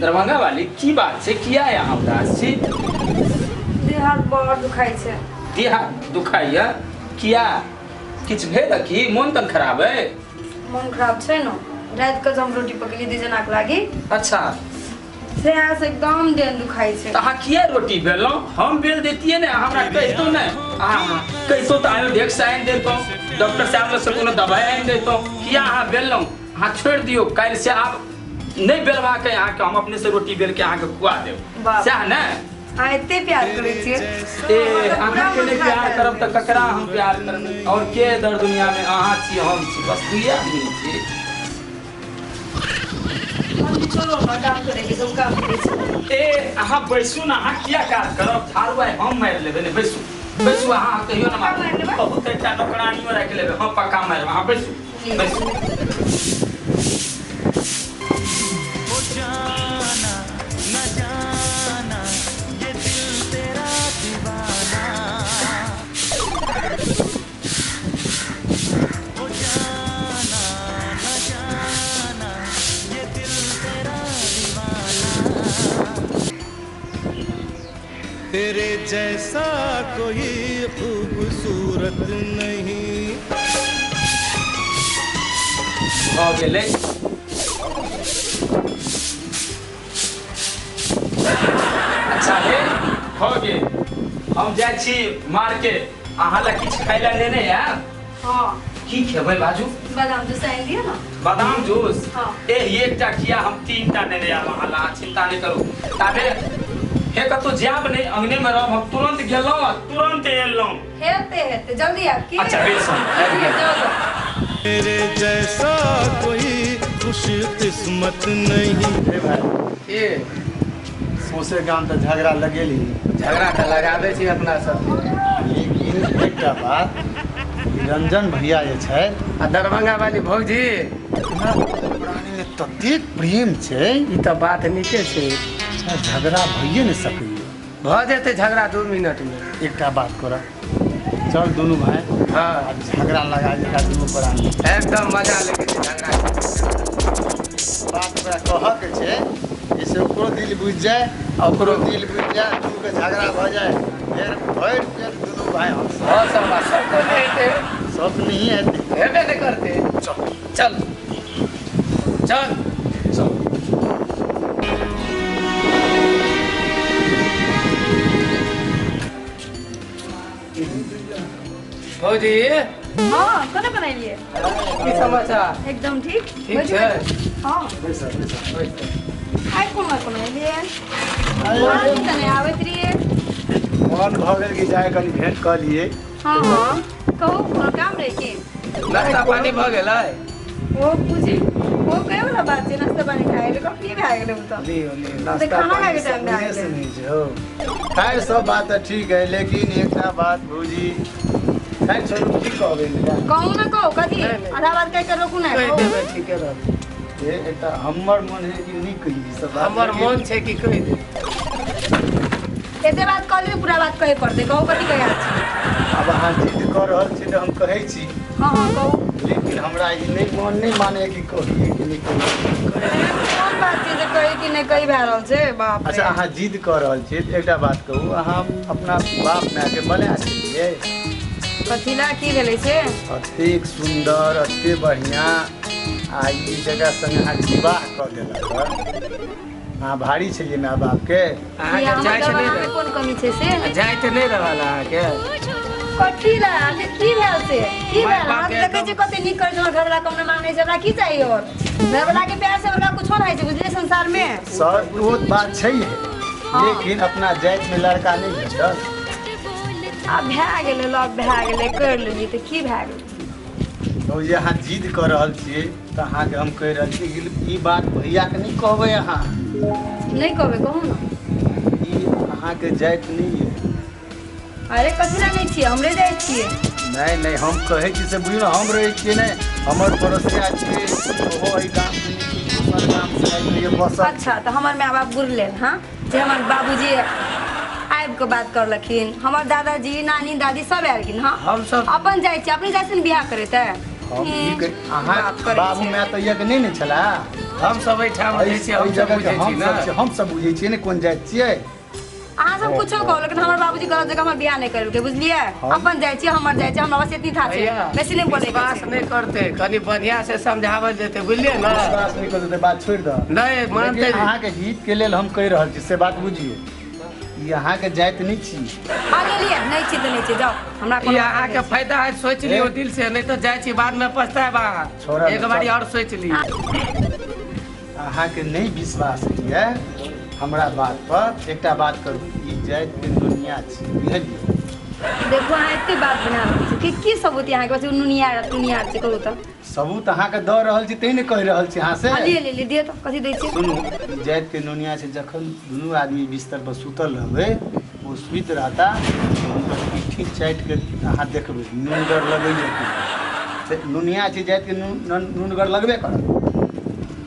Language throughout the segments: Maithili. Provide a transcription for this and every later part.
दरभंगा वाली की बात छै, किया अहाँ उदास छी? देह हाथ बड़ दुखाइ छै। देह हाथ दुखाइया किया? किछु भेल की? मोन तन खराब है? मोन खराब छै न, राति के हम रोटी पकेली दी जनाक लागी। अच्छा। से से एकदम देह दुखाइ छै। तऽ अहाँ किया रोटी बेलहुँ? हम बेल दैतियै ने, हमरा कहितो ने, अहाँ कहितो तऽ आयोडेक्स आनि दैतहुँ, डॉक्टर साहब से कोनो दवाइ आनि दैतहुँ। किया अहाँ बेललहुँ? अहाँ छोड़ि दियौ, काल्हि से आब नहि बेलबाके अहाँके, हम अपने से रोटी बेल के अहाँके खुआ देब। सएह ने? अहाँ एते प्यार करै छियै। ए, अहाँके नहि प्यार करब तऽ ककरा हम प्यार करबै? और के दर दुनिया में? अहाँ छी, हम छी, बस दुइये आदमी छी। चलो हमरा काम करे के, हम काम करै छी। ए, अहाँ बैसू ने, अहाँ किया काज करब? झाड़ू आइ हम मारि लेबै ने। बैसू बैसू, अहाँ कहियो ने मारब। बहुत एकटा नौकरानियो राखि लेबै, हम पक्का मारब। अहाँ बैसू बैसू। तेरे जैसा कोई खूबसूरत नहीं। भऽ गेलै। अच्छा हे, भऽ गेल, हम जाइ छी मार्केट। अहाँ लए किछु खाय लए लेने आयब? हाँ। की खेबै बाजू? बादाम जूस आनि दिअ ने। बादाम जूस? हाँ। ए, एकटा किया, हम 3 टा नेने आयब अहाँ लए, अहाँ चिंता नहि करू। ताबे हे कतौ जायब नहि, अंगने में रहब। हम तुरंत गेलहुँ आ तुरंत एलहुँ। हेते हेते, जल्दी आब की। अच्छा बेस, हम आबि गेलहुँ। जाओ जाओ। तेरे जैसा कोई खुश किस्मत नहीं। हे भाई, ए सौंसे गाम तऽ झगड़ा लगेली। झगड़ा तऽ लगाबै छी अपना सब। लेकिन एकटा बात, ई रंजन भैया जे छै आ दरभंगा वाली भौजी, अपना प्राणीमे ततेक प्रेम छै। ई तऽ बात नीके छै। झगड़ा भइए नहि सकैए। भऽ जेतै झगड़ा 2 मिनट मे। एकटा बात करऽ चल दुनू भाय। हाँ। आ झगड़ा लगा जेकरा दुनू प्राणी एकदम मजा लेके छै झगड़ा। बात ओकरा कहऽके छै जैसे ओकरो दिल बुझि जाय आ ओकरो दिल बुझि जाय, दुनूके झगड़ा भऽ जाय, फेर भरि पेट दुनू भाय हम हँ सब बात सब तऽ नहि हेतै। सब नहीं हेतै। हेबे नहि करतै। चल चल चल चल। भौजी। हाँ, कोना बनेलियै? की समाचार? एकदम ठीक। ठीक बैठू, छै? बैठू। हाँ। बैसऽ बैसऽ। आइ कोना कोना एलियै? बहुत दिन तऽ नहि आबैत रहियै। मन भऽ गेल कि जाय कनि भेंट कऽ लियै। हाँ हाँ, कहू, कोनो काम रहै की? नाश्ता पानी भऽ गेलै? ओ पूजी, ओ कहे वाला बात छै, नाश्ता पानी खाए गेलै, कखनी भए गेलै ओ तऽ। लियो लियो तऽ नाश्ता खाना पानी। खायके टाइम भए से गेलै। नहि छै हौ। खैर सब बात तऽ ठीक है, लेकिन एकटा बात भौजी, खैर छोड़ू, की कहबै एकरा? कहू ने, कहू कथी? नहि, नहि। आधा बात कहि कऽ रोकू ने। कहि कहू। देबै, ठीके रहतै। ए, एकटा हमर मन है कि नहि कही ई सब बात। हमर लेकिन मन छै कि कहि दे। एते बात कहली, पूरा बात कहे पड़तै। कहू, कथी कहि आयल छी? आब अहाँ जिद कऽ रहल छी तऽ हम कहै छी। हाँ हाँ, कहू। लेकिन हमरा ई नहि मन नहि माने कि कहिए कि नहि कहिए। कोन बात छै जे कही कि नहि कही भए रहल छै, बाप रे। अच्छा, अहाँ जिद कऽ रहल छी तऽ एकटा बात कहू, अहाँ अपना बाप मायके बना छलियै? कथी ला, की भेलै से? अतेक सुन्दर, एते बढ़िआँ, आ ई जकरा संग अहाँके विवाह कऽ देलक हँ, अहाँ भारी छलियै माय बापके? अहाँके हमर जाइत नहि जमानामे रहल। कोन कमी छै से? जाइत नहि रहल अहाँके। कथी ला से, की भेल से, की माय भेल? बाप हम के देखै छियै कते नीक करै छै, हमर घरवला कम नहि मांगै छै। हमरा की चाही और? घरवला के प्यार से बड़का कुछो नहि छै, बुझलियै, संसार मे। सर ओ बात छै, लेकिन अपना जातिमे लड़का नहि भेटल। आब भए गेलै, लव भए गेलै, करि लेलियै तऽ की भए गेलै? भौजी, अहाँ जिद कऽ रहल छियै तऽ अहाँके हम कहि रहल छी कि ई बात भैयाके नहि कहबै अहाँ। नहि कहबै, कहू ने। ई अहाँके जाति नहि यऽ। अरे, कथी ला नहि छियै? हमरे जाइ छियै। नहि नहि, हम कहै छी से बुझियौ ने, हम रहै छियै नहि, हमर पड़ोसिया छियै, ओहो एहि गामसँ नहि छै, दोसर गामसँ आबि कऽ बसल। अच्छा, तऽ हमर माय बाप गुरलेल हाँ जे हमर बाबूजी आबि कऽ बात करलखिन, हमर दादाजी, नानी, दादी सब आयल हाँ। हम सब अपन जाइ छियै, अपने जाइ छियै ने बियाह करेतै। हम ई अहाँ बाबू माय तऽ यज्ञ नहि ने छला। हम सब एहिठाम रहै छियै, हम सब बुझै छी ने, हम सब बुझै छियै ने कोन जाति छियै। अहाँ सब कुछो कहू लेकिन हमर बाबूजी गलत जगह हमर बियाह नहि करेलकै, बुझलियै? अपन जाइ छियै, हमर जाइ छियै, हमरा बस एतनी था छै, बेसी नहि बोलै। विश्वास नहि करतै, कनि बढ़िया से समझावल जेतै, बुझलियै ने? विश्वास नहि करतै बात छोड़ि दऽ। नहि मानतै। अहाँके हित के लेल हम कहि रहल छी से बात बुझियौ, ई अहाँके जाति नहि छी। हाँ लेलियै, नहि छी तऽ नहि छी, जाउ। हमरा ई अहाँके फायदा है, सोचि लियौ दिल से, नहि तऽ जाइ छी बादमे पछताएब अहाँ। एक बारी आओर सोचि लियौ। अहाँके नहि विश्वास होइए हमरा बात पर, एकटा बात करू, ई जातिके दुनिया छी, बुझलियै? देखू अहाँ एते बात बना रहल छी कि की सबूत अहाँके पास नुनिया दुनिया छै? कहू तऽ। सबूत अहाँके दऽ रहल छी तै ने कहि रहल छी अहाँ से। लिए ले दिअ तऽ, कथी दै छी? सुनू, ई जातिके नुनिया छै, जखन दुनू आदमी बिस्तर पर सुतल रहबै, ओ सुति रहता, हुनकर पीठी चाटि के अहाँ देखबै नुनगर लगैए कि नुनिया छै, जातिके नुनगर लगबे करत।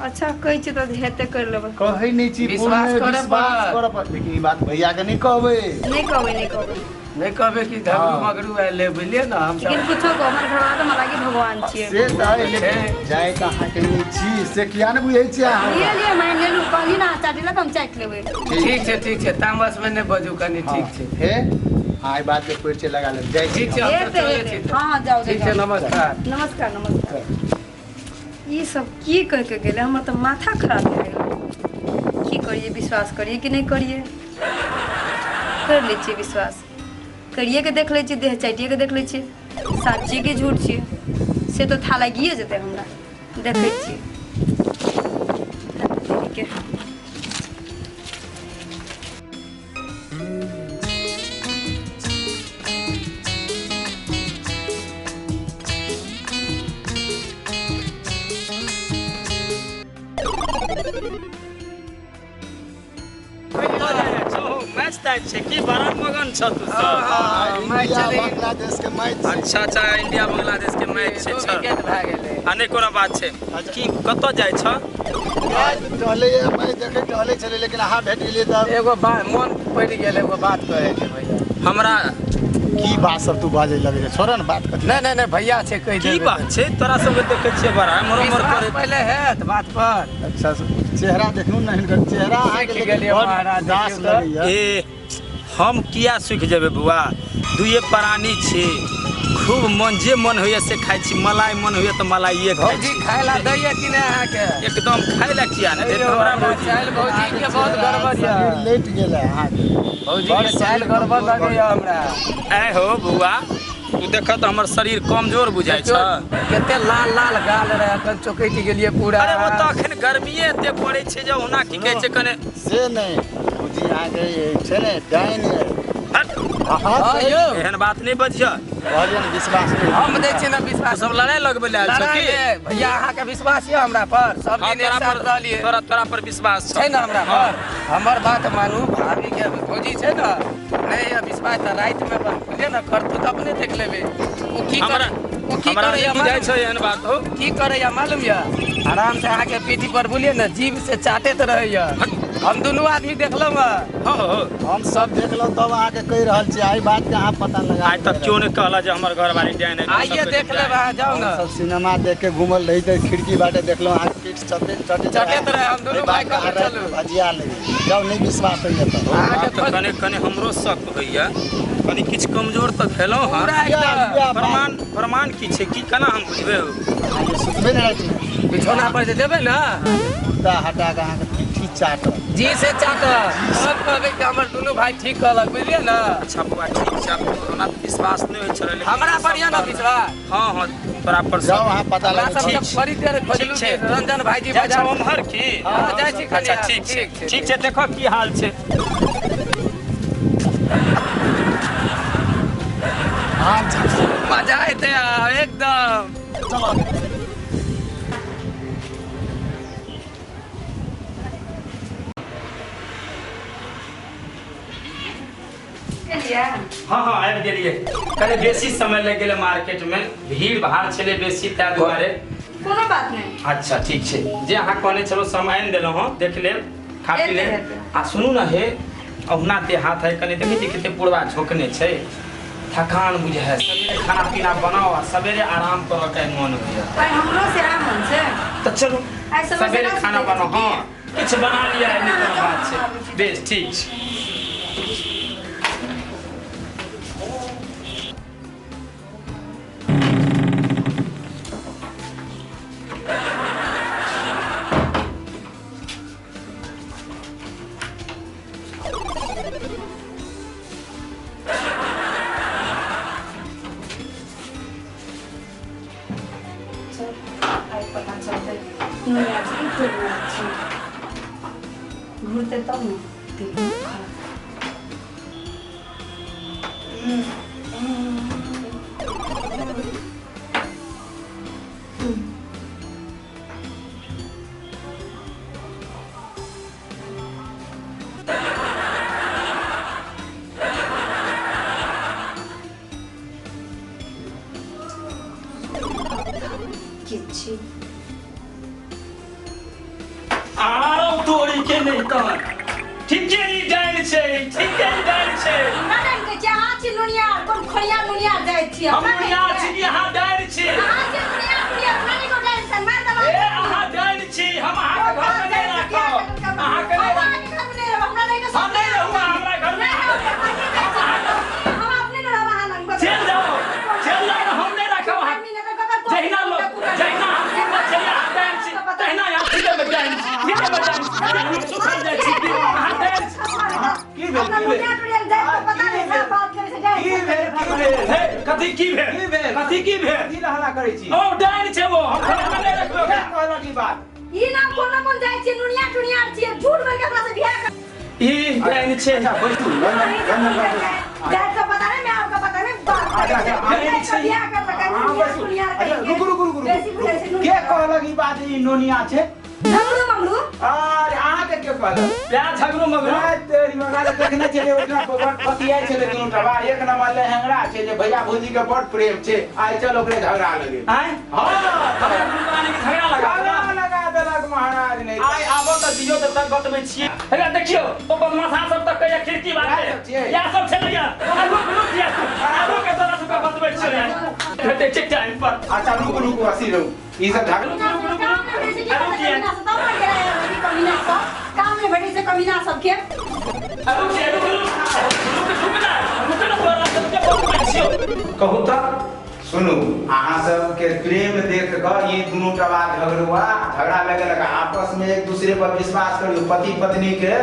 अच्छा कहै छी तऽ हेतै कर लेबै। कहै नहि छी, विश्वास करऽ पड़त, लेकिन ई बात भैया के नहि कहबै। नहि कहबै, नहि कहबै, नहि कहबै कि झगड़ू मगड़ू आयल है, बुझलियै ने? हम लेकिन कुछो कहू, हमर घरवाला तऽ हमरा लागी भगवान छियै। से तऽ लेकिन जाय तऽ अहाँके नहि छी से किया नहि बुझै छियै अहाँ? लिए लिए मानि लेलू, कहली ने चाटी ला तऽ हम चाटि लेबै। ठीक छै, ठीक छै, तामसमे नहि बजू कनि, ठीक छै। हे अहाँ एहि बातके परिचय लगा लेब, जाइ छी। ठीक छै, हम तऽ चलै छी। हँ जाउ। ठीक छै, नमस्कार। नमस्कार नमस्कार। ई सब की कहि के गेलै, हमर तऽ माथा खराब भए गेल। की करियै, विश्वास करियै कि नहि करियै? कर लै छियै विश्वास, करिए के देख लै छियै, देह चाटिए के देख लै छियै, साच छियै कि झूठ छियै से तऽ था लागिए जेतै हमरा। देखै छियै के। मैच तैच छै की? बड़ा मगन छ तू सब। इंडिया बांग्लादेश के मैच। अच्छा अच्छा, इंडिया बांग्लादेश के मैच छै। विकेट भए गेलै। आ नहि कोनो बात छै। की कतऽ जाइ छ? टहले, मैच देखै टहले छलै, लेकिन अहाँ भेट गेलियै तऽ एगो बात मन पड़ि गेल, एगो बात कहै छै भैया हमरा। की बात सब तू बाजै लगै छै? छोड़ ने बात कथी। नहि नहि नहि भैया छै, कहि की बात छै? तोरा सबके देखै छियै बड़ा एम्हर उम्हर करे पहिले हेत बात पर। अच्छा चेहरा देखलू ने, हिनकर चेहरा अहाँके गेलियै महाराज उदास लगैया। ए हम किया सुखि जेबै बुआ, दुइए प्राणी छी, खूब मन जे मन होइए से खाइ छी, मलाई मन होइए तऽ मलाइए खाइ छी। खाय ला दैए कि नहि अहाँके? एकदम खाय ला किया नहि देत हमरा भौजी। भौजी के बहुत गड़बड़ यऽ, लेट गेल अहाँके भौजी के चालि गड़बड़ लगैया हमरा। ऐ हो बुआ, तू देखऽ तऽ हमर शरीर कमजोर बुझाइ छ। कते लाल लाल गाल रहे, अखन चौकटि गेलियै पूरा। अरे ओ तऽ अखन गर्मीए एते पड़ै छै जे ओना की कहै छै कने से नहि भौजी अहाँके छै ने डाइन। एहन बात नहि बजियऽ। कहलियै ने विश्वास नहि हम दै छियै ने विश्वास। सब लड़ाइ लगबै लए आयल छौ की? भैया अहाँके विश्वास यऽ हमरा पर? सब दिन एक साथ रहलियै। तोरा तोरा पर विश्वास छै ने हमरा पर? हमर बात मानू, भाभी के भौजी छै ने, नहि यऽ विश्वास तऽ रातिमे बुझलियै ने करतू तऽ अपने देख लेबै। ओ की हमरा ओ की करैया बुझाइ छौ एहन बात? हो की करैया मालूम यऽ? आराम से अहाँके पीठी पर बुझलियै ने जीभ से चाटैत रहैया। हम दुनू आदमी देखलहुँ हँ। हम सब देखलहुँ तब अहाँके कहि रहल छी, एहि बात के अहाँ पता लगा। आइ तक क्यों नहि कहला जे हमर घरवाली डाइन है? आइए देख लेब अहाँ, जाउ ने। सब सिनेमा देख के घूमल रही तऽ खिड़की बाटे देखलहुँ अहाँके पीठ चटे चटैत रहे। हम दुनू भाई कहलहुँ चलू भजिया लगे जाउ, नहि विश्वास होइए तऽ। कने कने हमरो शक होइए, कनि किछु कमजोर तऽ भेलहुँ हँ। प्रमाण प्रमाण की छै, की केना हम बुझबै? हो सुतबै ने रातिमे बिछौना पर जे जेबै ने, कुर्ता हटा कऽ अहाँके पीठी चाटत, जी से चाटत, सब कहबै कि हमर दुनू भाई ठीक कहलक, बुझलियै ने? अच्छा बौआ ठीक छै, ओना विश्वास नहि होइ छलै हमरा पर यऽ ने विश्वास? हँ हँ तोरा पर जाउ अहाँ पता लगा। सब बड़ी देर खोजलू रंजन भाईजी बाजार उम्हर की? हँ जाइ छी। अच्छा ठीक छै, ठीक छै, देखो की हाल छै। मजा एतै एकदम। चलो हाँ हाँ आबि गेलियै। कने बेसी समय लागि गेलै, मार्केट में भीड़ भाड़ छलै बेसी ताहि दुआरे। कोनो बात नहि। अच्छा ठीक छै, जे अहाँ कहने छलहुँ सब आनि देलहुँ हँ, देख लेब, खा पी लेब। आ सुनू ने हे, अहुना ते हाथ है कने देखै छियै कते पुरवा झोकने छै, थकान बुझे है। सवेरे खाना पीना बनाओ आ सवेरे आराम करऽ के मन होइया। आइ हमरो से आराम मन छै। तऽ चलू आइ समय से सवेरे ना खाना सुतै बनाओ। छी की? हाँ किछु बना लिया है, नहि कोनो बात छै। बनाबै छी। बेस ठीक छै। चल आइ पता चलतै नुनिया छी कि टोलुआ छी। घुरतै तब ने दिमाग खराब। की छी आरो तोरी के नहि तहन ठीके ई डाइन छै, ठीके ई डाइन छै। हमरा डाइन कहै छी अहाँ छी नुनिया, कोन खोरिया नुनिया जाइ छी। हम हमरा नुनिया कहै छी कि अहाँ डाइन छी? अहाँ छी नुनिया टुनिया, हमरा नहि कोनो डाइन छै, मारि देब ए अहाँके। अहाँ डाइन छी, हम अहाँके घर मे नहि राखब, अहाँके नहि हम राखब। अहाँके घर मे नहि रहब, हमरा नहि हम नहि रहू अहाँ हमरा घर मे। नहि रहब, हम अपने नहि रहब अहाँ लग। चलि जाउ, चलि जाउ ने, हम नहि राखब अहाँ। जहिना लोक जहिना हम सुनने छलियै अहाँ डाइन छी, तहिना अहाँ ठीके मे डाइन छी, ठीके मे डाइन छी। हम सुखल जाइ छी कि अहाँ डाइन छी। की भेल, अपना की भेल? नुनिया टुनिया जाइ तऽ पता नहि सब बात करै छै, जाइ की भेल, की भेल? हे कथी की भेल? की भेल? कथी की भेल? की हल्ला करै छी? ओ डाइन छै वो, हम घर मे नहि रखबै के ओकरा। कहलक ई बात? ई नाम कोनो कोन जाइ छियै, नुनिया टुनिया छियै, झूठ बोलि के हमरा से बियाह कर। ई डाइन छै। अच्छा बैठू, रंजन रंजन बैठू। जाइ के पता नहि, मैं आपका पता नहि बात अच्छा, करै छै। अच्छा, जाइ के बियाह कर लगा, हाँ, नुनिया बैठू। टुनिया अच्छा, कहि के। रुकू रुकू रुकू बेसी रुकू। बुझै छै के नुनिया। कहलक ई बात ई नोनिया छै? झगड़ू मगरू। अरे अहाँके के कहलक? प्याज झगड़ू मगरू। ए, तेरी मगा तऽ देखने छलियै ओहिठिना बतियाइ छलै दुनू टबा, एक नंबर लहंगरा छै जे भैया भौजी के बड़ प्रेम छै, आइ चल ओकरे झगड़ा लगे। आँय? हाँ हमरा दुनू प्राणी के झगड़ा लगा झगड़ा लगा देलक महाराज। नहि आइ आबऽ तऽ दियौ तऽ तक बतबै छियै। हे देखियौ ओ बदमाशा सब तऽ कहैया खिड़की बाटे। इएह सब छियै। इएह सब छलैया। आ रुक रुक दिया आबो के तोरा सबके बतबै छियै। भेटै छै टाइम पर। अच्छा रुकू रुकू हँसी रहू, ई सब झगड़ा काम नहि भेटै छै की करतै कमीना सब, तब मरि गेलै अभी कमीना सब। काम नहि भेटै छै कमीना सबके। आ रुक जा, रुक रुक रुक रुक ना, रुक ना, तोरा सबके बतबै छियौ। कहू तऽ सुनू, अहाँ सबके प्रेम देख कऽ ई दुनू टबा झगड़ुआ झगड़ा लगेलक। आपस में एक दूसरे पर विश्वास करियौ, पति पत्नी के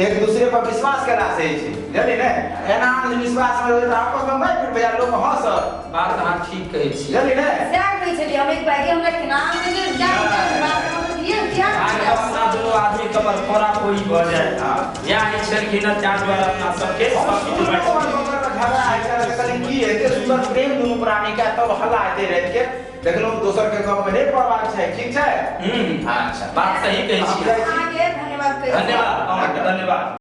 एक दूसरे पर विश्वास केला से होइ छै, बुझलियै ने? एना अहाँ विश्वास करबै तऽ आपस में मारि पीट भैया लोक हँसत। बात अहाँ ठीक कहै छी। बुझलियै ने? सएह कहै छलियै हम एक भाइके, हमरा नाम नहि जाइ बात हम दिए आइ अपना दुनू आदमी के फोड़ा फोड़ी भऽ जाए। हाँ। या ई छलखिन हँ ताहि दुआरे अपना सबके सब किछु बाँटि झगड़ा होइ छलै तऽ कहलियै की एते सुन्दर प्रेम दुनू प्राणी के, तब हल्ला हेतै राति के। देखलहुँ दोसर के गप में नहि पड़बाक छै, ठीक छै? हम्म। अच्छा बात सही कहै हम छियै। जाइ छी। अहाँके धन्यवाद कहै छी। धन्यवाद अहाँके धन्यवाद।